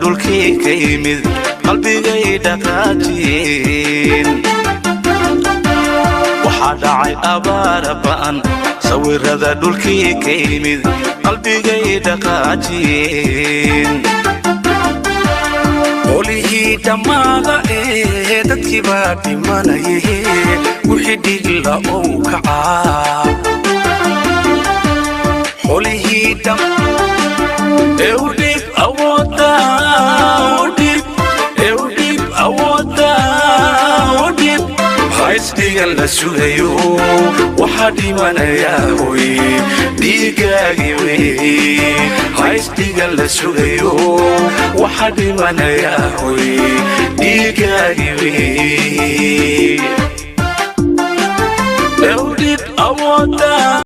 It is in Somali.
Dhulkii ka yimid qalbigay dhaqaajiyeen. Waxaa dhacay abaara ba'an. Sawirada dhulkii ka yimid qalbigay dhaqaajiyeen. Qolihii dhammaada ee dadkii baa dhimanaye, wixii dhigla ou kacaa xolihii dham Ee u dhib awooda, u dhib, ee u dhib awooda, u dhib. Haysdhigan la sugayo, waxaa dhimanayaa hoy dhiigaagi wey. Haysdhigan la sugayo, waxaa dhimanayaa hoy dhiigaagi wey. Ee u dhib awooda.